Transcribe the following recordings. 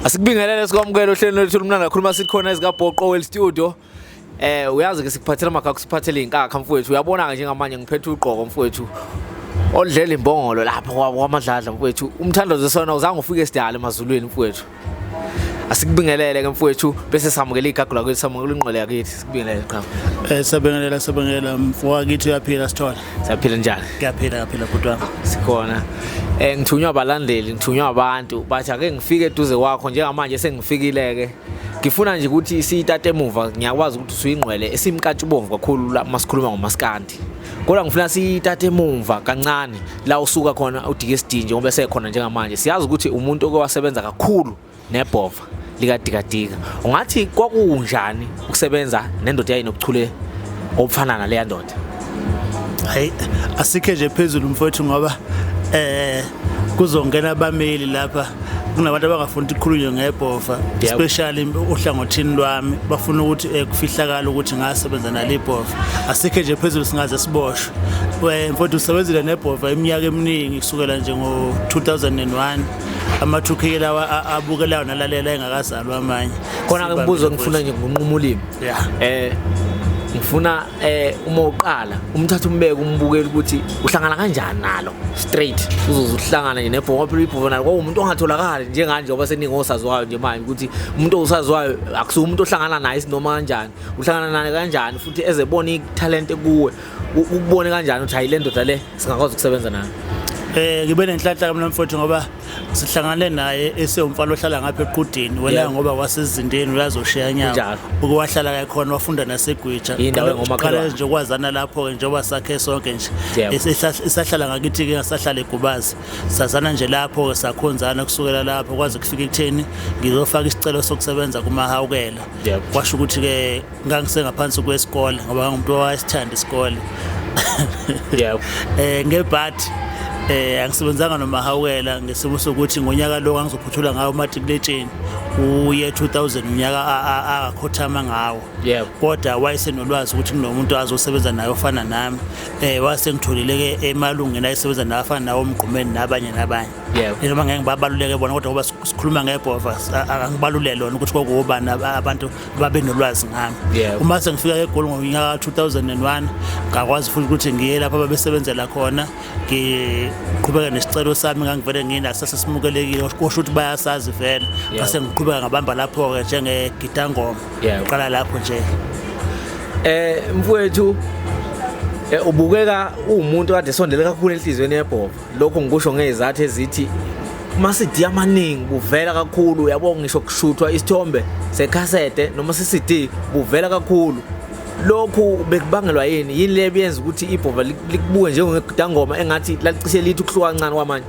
Asikubingelele, sikwamukele ohlelweni lwethu lumnandi kakhulu masikhona ezikaBhoqo Well Studio. Uyazi ke sikuphathela amagagu, siphathele inkakha mfowethu. Uyabona ke njengamanje ngiphethe ugqoko mfowethu. Odlela imbongolo lapho kwamadladla mfowethu. Umthandazo sona uzange ufike sidala emazulwini mfowethu. Asikubingelele ke mfowethu, bese samukela igagu lakwethu, samukela ingqwele yakithi. Sikubingelele qha. Sabingelela, sabingelela mfowethu, uyaphila sithola? Siyaphila, njani? Ngiyaphila, ngiyaphila bhuti wami. Sikhona. Ngithunywa abalandeli, ngithunywa abantu bathi ake ngifike eduze kwakho. Njengamanje sengifikile ke. Ngifuna nje ukuthi siyitate emuva, ngiyakwazi ukuthi usuyingqwele esimkantshubomvu kakhulu la masikhuluma ngomaskandi. Kodwa ngifuna siyitate emumva kancane la usuka khona uDKSD, njengoba esekhona njengamanje. Siyazi ukuthi umuntu oke wasebenza kakhulu nebhova likaDikadika. Ungathi kwakunjani ukusebenza nendoda yayinobuchule obufana naleya ndoda? Hayi, asikhe nje phezulu mfowethu, ngoba kuzongena abameli lapha. Kunabantu abangafuni ukuthi kukhulunywe ngebhova, especially uhlangothini lwami, bafuna ukuthi kufihlakala ukuthi ngasebenza nalo ibhova. Asikhe nje phezulu, singaze siboshwe. We mfowethu, usebenzile nebhova iminyaka eminingi, kusukela nje ngo-2001, ama-2K lawa abukelayo nalalela engakazalwa amanye. Khona ke umbuzo ngifuna nje ngunquma ulimi. Ngifuna uma uqala umthatha umbeke umbukeli ukuthi uhlangana kanjani nalo straight, uzoze uhlangana nje nebhova, phela ibhova nalo kwawumuntu ongatholakali njenganje, ngoba seningi osaziwayo nje manje, ukuthi umuntu osaziwayo akusiwo umuntu ohlangana naye noma kanjani. Uhlangana naye kanjani futhi ezebona italent kuwe? Ukubone kanjani ukuthi hayi, le ndoda le singakwazi ukusebenza nayo? Ngibe nenhlanhla mina mfowethu, ngoba sihlangane naye esewumfana ohlala ngapha equdini wena, ngoba wasezindeni uyazoshiya nyawo. Uke wahlala ke khona, wafunda naseGwija. Indawo engomakhelwane. Qala nje ukwazana lapho ke, njengoba sakhe sonke nje. Isahlala ngakithi ke, ngasahlala eGubazi. Sazana nje lapho ke, sakhonzana kusukela lapho kwaze kufika ekutheni ngizofaka isicelo sokusebenza kuMahawukela. Kwasho ukuthi ke ngangisengaphansi kwesikole, ngoba ngangumuntu owayesithanda isikole. Ngebhathi angisebenzanga noMahawukela ngesimo sokuthi ngonyaka lo ngangizophuthula ngawo umatikuletsheni uye 2000, unyaka akakhothama ngawo. Kodwa wayesenolwazi ukuthi kunomuntu azosebenza naye ofana nami. Wase ngitholile ke emalungeni ayesebenza naye afana nawo uMgqumeni nabanye nabanye. Noma ngeke ngibabaluleke bona, kodwa ngoba sikhuluma ngebhova, angibalule lona ukuthi kwakuwobani abantu babe nolwazi ngami. Uma sengifika eGoli ngonyaka ka-2001, ngakwazi futhi ukuthi ngiye lapho ababesebenzela khona, ngiqhubeka nesicelo sami ngangivele nginaso, sesimukelekile, kusho ukuthi bayasazi vele. Ngase ngiqhubeka ngabamba lapho-ke njengegidangoma. Qala lapho nje. Mfowethu, ubukeka uwumuntu kade sondele kakhulu enhliziyweni yebhova. Lokho ngikusho ngezathu ezithi kuma-CD amaningi buvela kakhulu, uyabo, ngisho kushuthwa isithombe sekhasete noma se-CD buvela kakhulu. Lokhu bekubangelwa yini? Yini le biyenza ukuthi ibhova likubuke njengegidangoma engathi lalicishe lithi ukuhluka kancane kwamanye?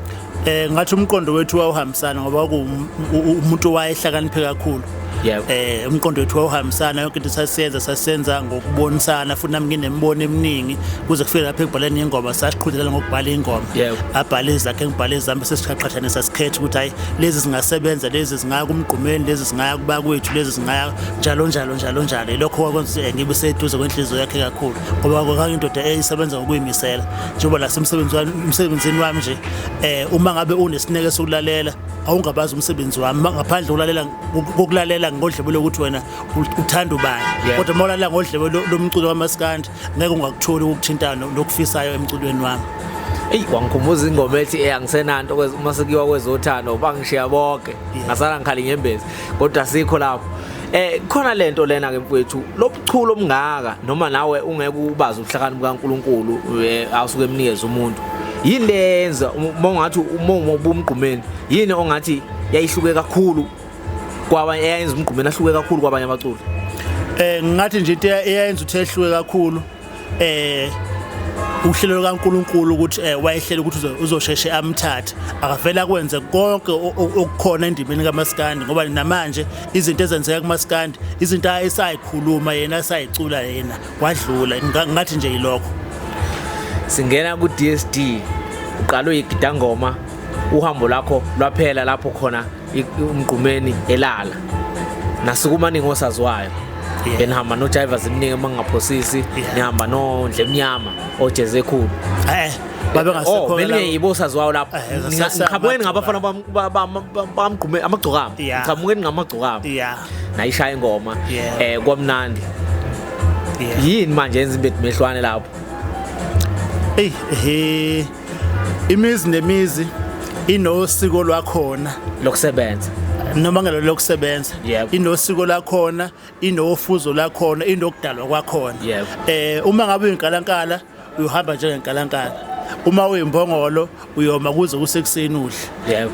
Ngathi umqondo wethu wawuhambisana, ngoba umuntu wayehlakaniphe kakhulu. Umqondo wethu wawuhambisana, yonke into sasiyenza sasisenza ngokubonisana, futhi nami nginemibono eminingi kuze kufike lapha ekubhaleni ingoma, sasiqhudelana ngokubhala ingoma. Abhale ezakhe, ngibhale ezami, bese siqhathanisa, sikhethe ukuthi hayi, lezi zingasebenza, lezi zingaya kuMgqumeni, lezi zingaya kubakwethu, lezi zingaya njalo njalo njalo njalo. Lokho kwakwenza ukuthi ngibe seduze kwenhliziyo yakhe kakhulu, ngoba kwakuyindoda eyisebenza ngokuyimisela, njengoba nasemsebenzini wami, emsebenzini wami nje, uma ngabe unesineke sokulalela, awungabazi umsebenzi wami ngaphandle kokulalela, kokulalela ngodlebe lokuthi wena uthanda ubani. Kodwa uma ulalela ngodlebe lomculo kamaskandi, ngeke ungakutholi ukuthintana nokufisayo emculweni wami. Eyi, wangikhumbuza ingoma ethi angisenanto uma sekuyiwa kwezothando, bangishiya bonke, ngasala ngikhala inyembezi, kodwa sikho lapho. Khona lento lena ke mfowethu, lobuchulo omngaka, noma nawe ungeke ubazi ubuhlakani bukaNkuluNkulu asuke emnikeza umuntu. Yini lenza uma ungathi uma ubumgqumeni, yini ongathi yayihluke kakhulu kwabanye, eyayenza uMgqumeni ahluke kakhulu kwabanye abaculi? Ngathi nje into eyayenza ukuthi ehluke kakhulu uhlelo lukaNkuluNkulu, ukuthi wayehlela ukuthi uzosheshe amthathe, akavela kwenze konke okukhona endimeni kaMaskandi, ngoba namanje izinto ezenzeka kuMaskandi, izinto ayesayikhuluma yena, asayicula yena, kwadlula. Ngathi nje yilokho. Singena ku DSD, uqala uyigidangoma, uhambo lakho lwaphela lapho khona uMgqumeni elala nasukuma ningi osaziwayo. Benihamba no Jivers eminingi uma ngingaphosisi, nihamba no Ndlemnyama ojeze ekhulu. Babe ngasekho. Oh, beninge yibo saziwayo lapho. Ngiqhamukeni ngabafana bamgqume amagcokama. Ngiqhamukeni ngamagcokama. Nayishaya ingoma kwamnandi. Yini manje yenza imbedu mehlwane lapho? Hey, imizi nemizi inosiko lwakhona lokusebenza, noma ngelo lokusebenza, inosiko lakhona, inofuzo lakhona, inokudalwa kwakhona. Uma ngabe uyinkalankala uyohamba njengenkalankala, uma uyimbongolo uyoma kuze kusekuseni udle. Yebo.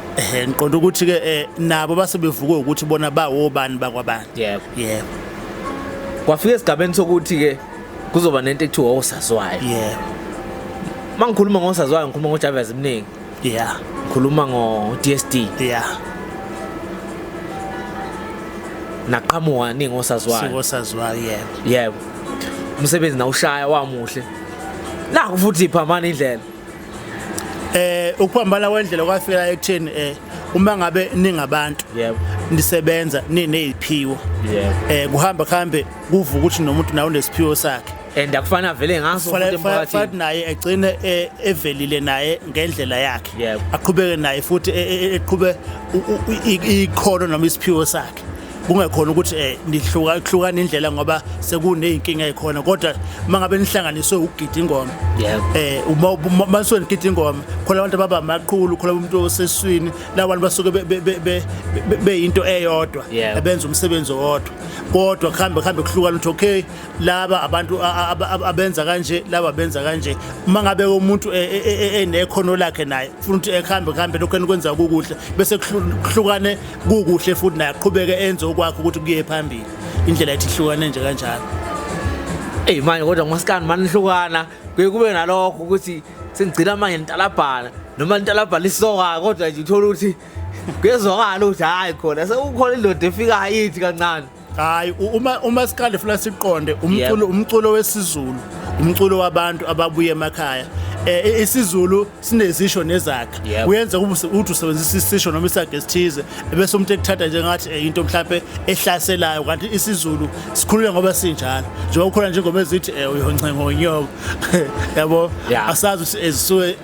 Ngiqonda ukuthi ke nabo base bevukwe ukuthi bona bawobani bakwabani. Yebo. Yebo. Kwafika esigabeni sokuthi ke kuzoba nento ekuthiwa osaziwayo. Yebo. Mangikhuluma ngosaziwayo ngikhuluma ngoJavez eminingi. Yeah. Ngikhuluma ngo DSD. Yeah. Naqhamuka ningi osaziwayo. Sikosaziwayo, yebo. Yebo. Umsebenzi nawushaya wamuhle. Naku futhi iphambana indlela. Ukuphambana kwendlela kwafika ekutheni uma ngabe ningabantu, yebo, nisebenza nineziphiwo, yebo, kuhamba kuhambe kuvuka ukuthi nomuntu nawe unesiphiwo sakhe. And akufana vele ngaso futhi emphakathini naye egcine evelile naye ngendlela yakhe, aqhubeke naye futhi eqhube ikhono noma isiphiwo sakhe. Kungekhona ukuthi nihluka indlela ngoba sekuneyinkinga ekhona, kodwa mangabe nihlanganiswe ukugida ingoma, uma masuke nigida ingoma khona abantu ababa amaqhulu, khona umuntu oseswini, labo bantu basuke beyinto eyodwa, benza umsebenzi owodwa, kodwa kuhambe kuhambe kuhlukana ukuthi okay laba abantu abenza kanje, laba benza kanje. Uma ngabe umuntu enekhono lakhe naye ufuna ukuthi ekhambe kuhambe lokho enikwenza kukuhle, bese kuhlukane kukuhle futhi naye aqhubeke enze okwakhe ukuthi kuye phambili. Indlela ethi ihlukane nje kanjalo. Ey manje kodwa ngomasikandi manihlukana kuye kube nalokho ukuthi sengigcina manje nitalabhana noma nitalabhana isoka, kodwa nje uthola ukuthi kuyezwakala ukuthi hayi khona sekukhona indoda efikayo ithi kancane. Hayi, uma sikande funa siqonde umculo wesiZulu, umculo wabantu ababuye emakhaya. isiZulu sinezisho nezakha. Uyenza ukuthi usebenzisa isisho noma isakhe esithize bese umuntu ekuthatha njengathi into mhlawumbe ehlaselayo, kanti isiZulu sikhulunywa ngoba sinjalo. Njengoba kukhona nje ingoma ezithi uyoncenga onyoko. Yabo, asazi ukuthi ezisuke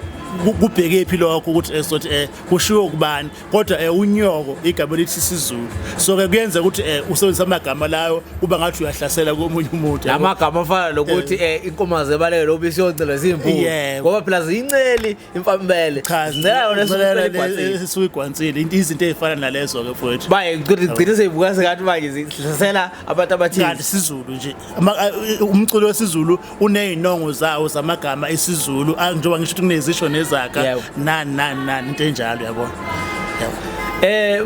kubheke phi lokho ukuthi esothi kushiwo kubani, kodwa unyoko igama elithi isiZulu. So ke kuyenza ukuthi usebenzisa amagama layo kuba ngathi uyahlasela komunye umuntu. Amagama afana nokuthi inkomo zebaleke lobe isiyoncela zimpunzi, ngoba phela ziyinceli imfambele, zincela yona esuke igwansile, izinto ezifana nalezo ke futhi baye gcine seyibuka sengathi manje zihlasela abantu abathile. Kanti isiZulu nje, umculo wesiZulu uneyinongo zawo zamagama esiZulu, njengoba ngisho ukuthi kunezisho nezakha nani nani nani into enjalo, yabo.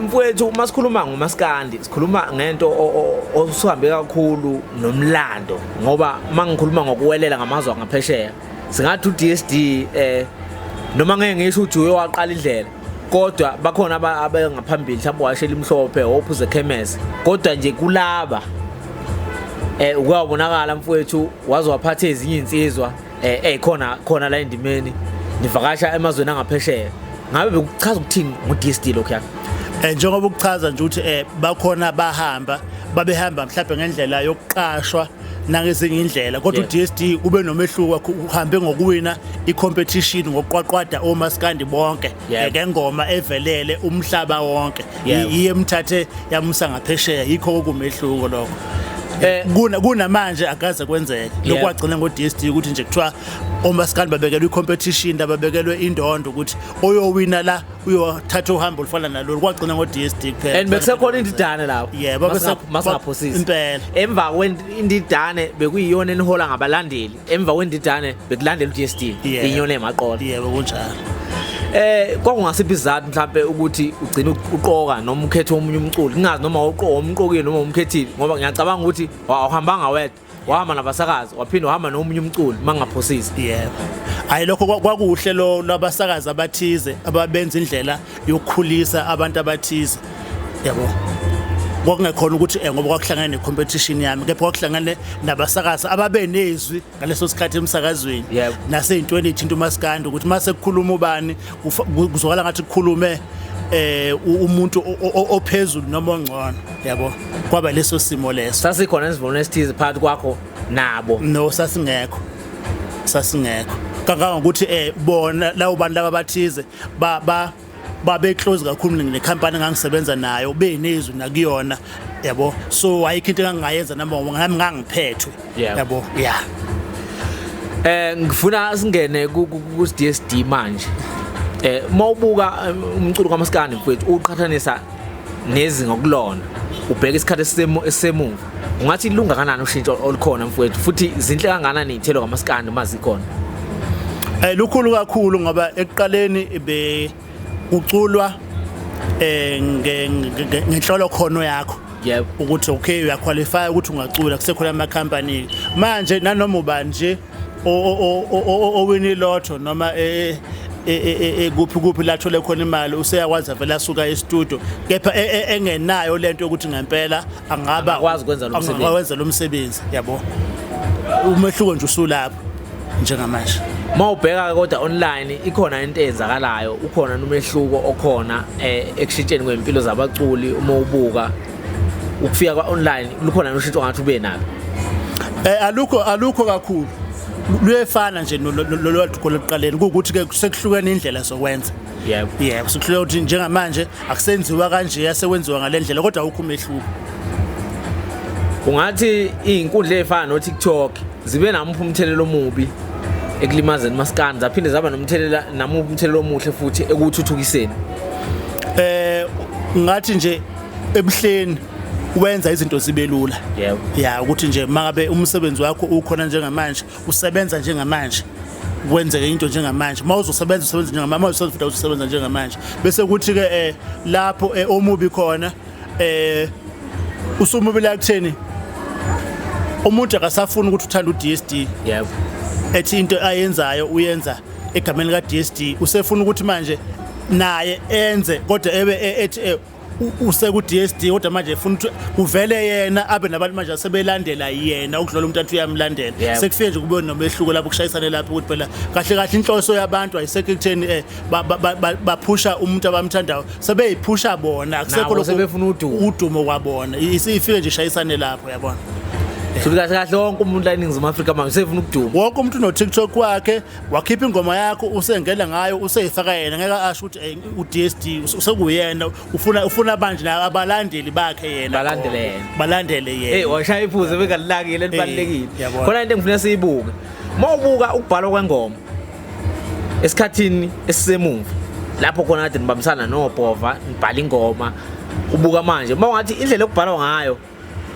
Mfowethu, uma sikhuluma ngomasikandi sikhuluma ngento osuhambe kakhulu nomlando, ngoba uma ngikhuluma ngokuwelela ngamazwe angaphesheya singathi uDSD noma ngeke ngisho ukuthi uye waqala indlela, kodwa bakhona abengaphambili mhlawumbe washela imhlophe ophuze ekhemesi, kodwa nje kulaba ukwabonakala mfowethu waze waphatha ezinye insizwa ezikhona khona la endimeni, nivakasha emazweni angaphesheya. Ngabe bekuchaza ukuthini ngo-DSD lokho yakho? Njengoba ukuchaza nje ukuthi bakhona bahamba babehamba mhlawumbe ngendlela yokuqashwa nangezinye indlela, kodwa uDSD ube nomehluko, uhambe ngokuwina i-competition ngokuqwaqwada omaskandi bonke ngengoma evelele umhlaba wonke, iye emthathe yamusa ngaphesheya. Yikho okumehluko lokho. Kunamanje akaze kwenzeke lokwagcina ngo-DSD ukuthi nje kuthiwa omaskandi babekelwe i-competition, ababekelwe indondo ukuthi oyowina la uyothatha uhambo olufana nalolu, kwagcina ngo-DSD kuphela. And bekusekhona indidane lapho. Yebo, masingaphosisi impela. Emva kwendidane bekuyiyona enihola ngabalandeli, emva kwendidane bekulandela u-DSD, inyona emaqola. Yebo, kunjalo. Kwakungasiphi isizathu mhlambe ukuthi ugcine uqoka noma ukhethe omunye umculi, kungazi noma umqokile noma umkhethile, ngoba ngiyacabanga ukuthi awuhambanga wedwa, wahamba nabasakazi waphinde wahamba nomunye umculi mangaphosisi. Yebo. Hayi, lokho kwakuhle lo labasakazi abathize ababenza indlela yokukhulisa abantu abathize. Yabo. Kwakungekhona ukuthi ngoba kwakuhlangene necompetition yami, kepha kwakuhlangene nabasakazi ababenezwi ngaleso sikhathi emsakazweni naseyintweni ethinta umaskandi, ukuthi mase kukhuluma ubani kuzwakala ngathi kukhulume umuntu ophezulu noma ongcono, yabo. Kwaba leso simo leso. Sasikhona isivumelwano esithize phakathi kwakho nabo? No, sasingekho, sasingekho kangangokuthi bona labo bantu laba bathize ba ba babe close kakhulu nekhampani engangisebenza nayo, benezwi nakuyona, yabo. So ayikho into engangayenza nami, nami ngangiphethwe, yabo, yeah. Ngifuna singene ku DSD manje. Mawubuka umculo kaMaskandi mfowethu, uqhathanisa nezinga kulona, ubheka isikhathi esisemuva, ungathi lunga kanani ushintsho olukhona mfowethu, futhi zinhle kangakanani iy'thelo kaMaskandi uma zikhona? Lukhulu kakhulu, ngoba ekuqaleni be kuculwa ngenhlolo khono yakho, ukuthi okay, uyaqualify ukuthi ungacula, kusekhona ama company. Manje nanoma ubani nje owini lotto noma kuphi kuphi lathole khona imali, useyakwazi vele asuka e-studio, kepha engenayo lento yokuthi ngempela angaba Angakwazi ukwenza lo msebenzi. Angakwazi lo msebenzi, yabo. Umehluko nje usulapho njengamanje. Mawubheka kodwa online, ikhona into eyenzakalayo, ukhona nomehluko okhona ekushintsheni kwempilo zabaculi? Uma ubuka ukufika kwa online, lukhona noshintsho ngathi ube nalo? Alukho, alukho kakhulu, luyefana nje nolwalukho lokuqaleni, kuwukuthi ke sekuhlukene indlela zokwenza. Yebo, sekuhlukene ukuthi njengamanje akusenziwa kanje, yasekwenziwa ngalendlela, kodwa awukho umehluko. Ungathi iy'nkundla ey'fana no-TikTok zibe namuphi umthelela omubi ekulimazeni maskandi, zaphinde zaba nomthelela namuphi umthelela omuhle futhi ekuthuthukiseni? Ngathi nje ebuhleni wenza izinto zibe lula. Ya, ukuthi nje mangabe umsebenzi wakho ukhona njengamanje, usebenza njengamanje, kwenzeke into njengamanje, mawuzosebenza usebenza njengamanje, mawuzosebenza futhi uzosebenza njengamanje. Bese kuthi ke lapho omubi khona, usumubi la kutheni umuntu akasafuni ukuthi uthanda uDSD, ethi into ayenzayo uyenza egameni ka DSD, usefuna ukuthi manje naye enze, kodwa ebe ethi useku DSD, kodwa manje efuna ukuthi kuvele yena, abe nabantu manje asebelandela yena ukudlula umuntu athi uyamlandela. Sekufike nje kube nomehluko lapho, kushayisane lapho, ukuthi phela kahle kahle inhloso yabantu ayisekho ekutheni baphusha umuntu abamthandayo, sebeyiphusha bona, akusekho Nabo lokho sebefuna udumo. Udumo kwabona, isifike nje ishayisane lapho, yabona. Futhi kahle kahle wonke umuntu la eNingizimu Afrika manje usefuna ukuduma. Wonke umuntu uno-TikTok wakhe, wakhipha ingoma yakho, usengena ngayo, useyifaka yena, ngeke asho ukuthi u-DSD, usekuyena, ufuna manje na abalandeli bakhe yena. Balandele yena. Balandele yena. Hey, washaya iphuzu bengalilakile elibalulekile. Yabona. Khona into engifuna siyibuke. Mawubuka ukubhalwa kwengoma esikhathini esisemuva, lapho khona kade nibambisana noBhova nibhala ingoma, ubuka manje, mawungathi indlela yokubhalwa ngayo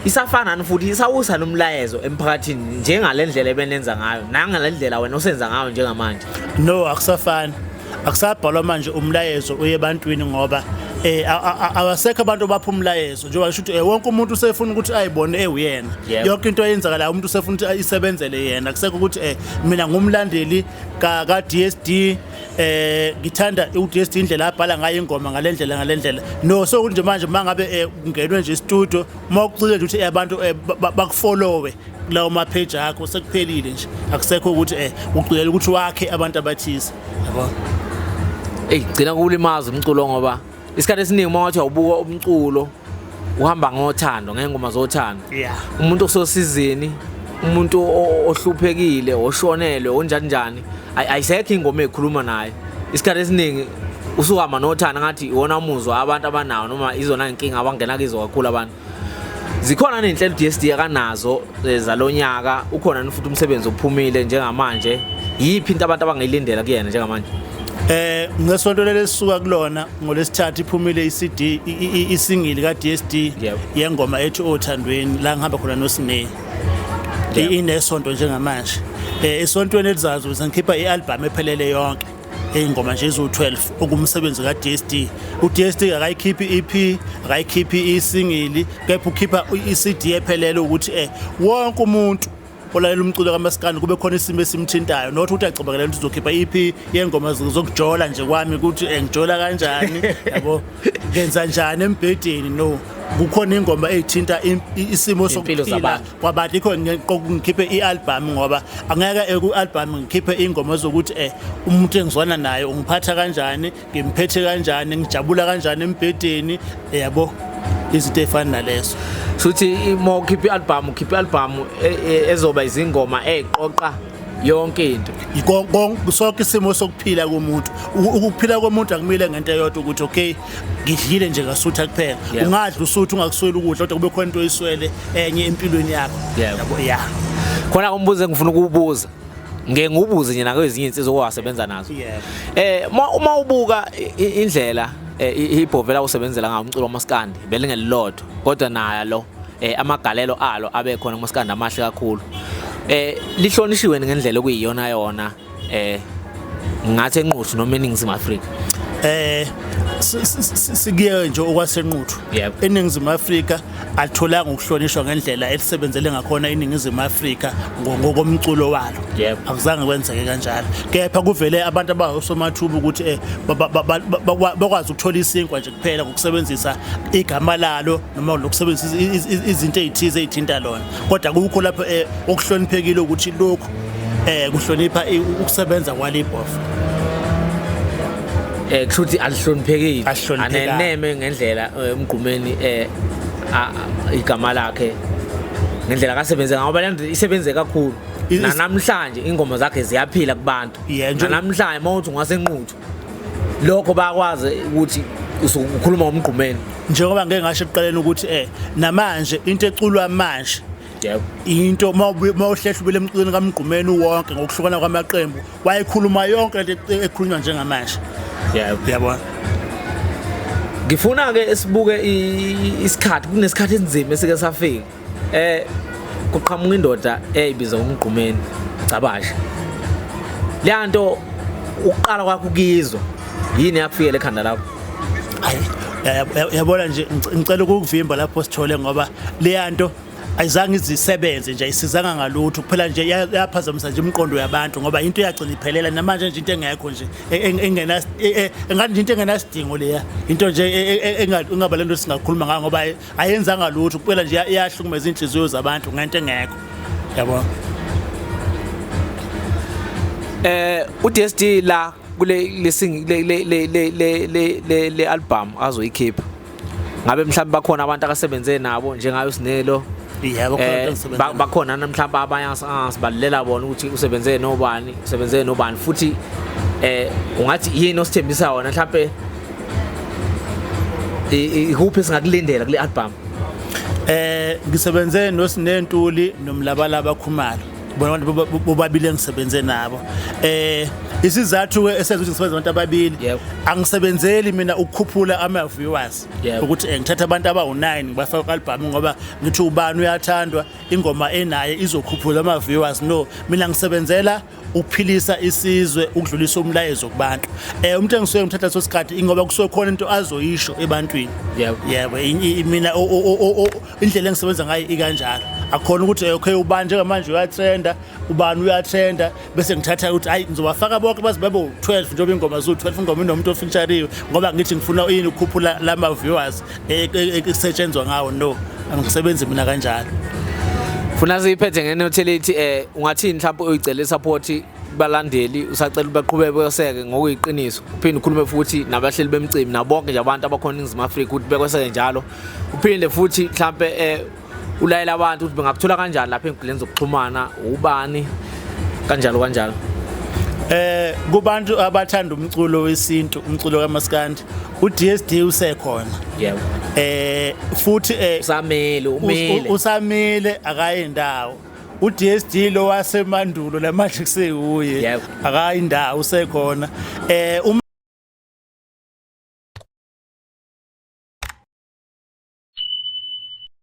isafana nani, futhi isawusa nomlayezo emphakathini njengale ndlela ebenenza ngayo nangale ndlela wena osenza ngayo njengamanje? No, akusafani, akusabhalwa manje umlayezo uye ebantwini, ngoba awasekho abantu abapha umlayezo, njengoba ngisho ukuthi wonke umuntu usefuna ukuthi ayibone ewuyena. Yonke into eyenzakalayo umuntu usefuna ukuthi isebenzele yena. Akusekho ukuthi mina ngumlandeli ka DSD, ngithanda uDSD, indlela abhala ngayo ingoma, ngalendlela ngalendlela. No, so nje manje mangabe kungenwe nje studio, mawucile nje ukuthi abantu bakufollowe kulawo ma page akho, sekuphelile nje. Akusekho ukuthi ucikela ukuthi wakhe abantu abathize, yabo. Ey, gcina kulimaza umculo, ngoba isikhathi esiningi uma wathi awubuka umculo uhamba ngothando, ngengoma zothando, umuntu ososizini, umuntu ohluphekile, oshonelwe, onjani njani, ayisekho ingoma ekhuluma naye. Isikhathi esiningi usuhamba nothando, ngathi iwona umuzwa abantu abanawo noma izona inkinga abangena kizo kakhulu abantu. Zikhona nezinhlelo DSD akanazo zalonyaka? Ukhona futhi umsebenzi ophumile njengamanje? Yiphi into abantu abangayilindela kuyena njengamanje? Ngesonto lesisuka kulona, ngolesithathu, iphumile iCD, isingle ka DSD, yengoma ethi Othandweni, la ngihamba khona noSine. Inesonto njengamanje. Esontweni elizayo ngikhipha ialbum ephelele yonke, ingoma nje eziwu-12, okumsebenzi ka-DSD. U-DSD akayikhiphi i-EP, akayikhiphi isingle, kepha ukhipha i-CD ephelele, ukuthi wonke umuntu olalela umculo kaMaskandi kube khona isimo esimthintayo, not ukuthi acabangela ukuthi uzokhipha i-EP yengoma zokujola nje kwami, ukuthi ngijola kanjani, yabo, ngenza njani embhedeni. No, Kukhona ingoma eyithinta isimo Impilo sokuphila zabantu. Kwabantu. Ikho ngikhiphe i-album ngoba angeke ku-album ngikhiphe ingoma zokuthi umuntu engizwana naye ungiphatha kanjani, ngimphethe kanjani, ngijabula kanjani embhedeni, yabo, izinto ey'fana nalezo. Futhi uma ukhipha i-album, ukhipha i-album ezoba izingoma ey'qoqa yonke into. Sonke isimo sokuphila komuntu. Ukuphila komuntu akumile ngento eyodwa ukuthi okay, ngidlile nje ngasutha kuphela. Ungadla usuthu ungakusweli ukudla, kodwa kube khona into oyiswele enye empilweni yakho. Yabo, ya. Khona umbuzo engifuna ukuwubuza, ngeke ngiwubuze nje nakwezinye insizwa owasebenza nazo. Uma ubuka indlela i-hip hop vela usebenzela ngawo umculo wamaskandi, belingelilodwa, kodwa nalo amagalelo alo abe khona kumaskandi amahle kakhulu. Lihlonishiwe ngendlela okuyiyona yona ngathi eNquthu noma eNingizimu Afrika. Sikuye nje okwaseNquthu. ENingizimu Afrika atholanga ukuhlonishwa ngendlela elisebenzele ngakhona iNingizimu Afrika ngokomculo walo. Akuzange kwenzeke kanjalo. Kepha kuvele abantu abawosomathuba ukuthi bakwazi ukuthola isinkwa nje kuphela ngokusebenzisa igama lalo noma lokusebenzisa izinto ezithize ezithinta lona. Kodwa kukho lapho okuhloniphekile ukuthi lokhu kuhlonipha ukusebenza kwalibhof. Kusho ukuthi alihloniphekile. Alihloniphekanga. Aneneme ngendlela uMgqumeni igama lakhe ngendlela kasebenze ngayo, ngoba lento isebenze kakhulu. Namhlanje ingoma zakhe ziyaphila kubantu. Namhlanje uma uthi ungaseNquthu, lokho bayakwazi ukuthi usukhuluma ngoMgqumeni. Njengoba ngeke ngasho ekuqaleni ukuthi namanje into eculwa manje into mawuhlehla ubele emculweni kaMgqumeni wonke ngokuhlukana kwamaqembu, wayekhuluma yonke lento ekhulunywa njengamanje. Yabona. Ngifuna ke sibuke isikhathi, kunesikhathi esinzima esike safika. Kuqhamuka indoda eyayibiza uMgqumeni Gcabashe. Le nto ukuqala kwakho ukuyizwa, yini yakufikela ekhanda lakho? Hayi, yabona nje, ngicela ukukuvimba lapho sithole, ngoba le nto ayizange izisebenze nje, ayisizanga ngalutho kuphela nje, yaphazamisa nje imiqondo yabantu, ngoba into yagcina iphelela namanje nje, into engekho nje, engena engathi nje into engenasidingo leya, into nje engaba lento singakhuluma ngayo, ngoba ayenzanga lutho kuphela nje, iyahlukumeza inhliziyo zabantu ngento engekho, yabo. uDSD la kule lesing le le le le le le le le album azoyikhipha, ngabe mhlawumbe bakhona abantu akasebenze nabo njengayo Sinelo? Yebo, khona abantu engisebenza nabo. Bakhona namhlawumbe abanye asibalela bona ukuthi usebenze nobani, usebenze nobani, futhi ungathi yini osithembisa wona mhlawumbe, ikuphi esingakulindela kule album? Ngisebenze noSinentuli noMlabalaba Khumalo, bona abantu bobabili engisebenze nabo. Isizathu ke esenza ukuthi ngisebenze nabantu ababili, angisebenzeli mina ukukhuphula ama viewers, ukuthi ngithatha abantu abawu9 ngibafaka ku-album ngoba ngithi ubani uyathandwa, ingoma enaye izokhuphula ama viewers. No, mina ngisebenzela ukuphilisa isizwe, ukudlulisa umlayezo kubantu. Umuntu engisuke ngithatha leso sikhathi ingoba kusuke khona into azoyisho ebantwini. Yebo, mina indlela engisebenza ngayo ikanjalo. Akukhona ukuthi okay, ubani njengamanje uyatrenda, ubani uyatrenda, bese ngithatha ukuthi hayi, ngizobafaka bonke baze babe u12, njengoba ingoma ziwu12, ingoma inomuntu ofeatureiwe, ngoba ngithi ngifuna yini, ukukhuphula lama viewers ekusetshenzwa ngawo. No, angisebenzi mina kanjalo. Funa siyiphethe ngenote lethi ungathini mhlawumbe uyicela support kubalandeli, usacela baqhubeke beseke ngokuyiqiniso, uphinde ukhulume futhi nabahleli bemcimbi nabo bonke nje abantu abakhona eNingizimu Afrika ukuthi bekweseke njalo, uphinde futhi mhlawumbe ulayela abantu ukuthi bengakuthola kanjani lapha enkundleni zokuxhumana, ubani, kanjalo kanjalo. Kubantu abathanda umculo wesintu, umculo kaMaskandi, uDSD usekhona. Futhi Usamile, umile. Usamile, akayindawo. uDSD lo wasemandulo lamanje kusekuye. Akayindawo, usekhona. Uma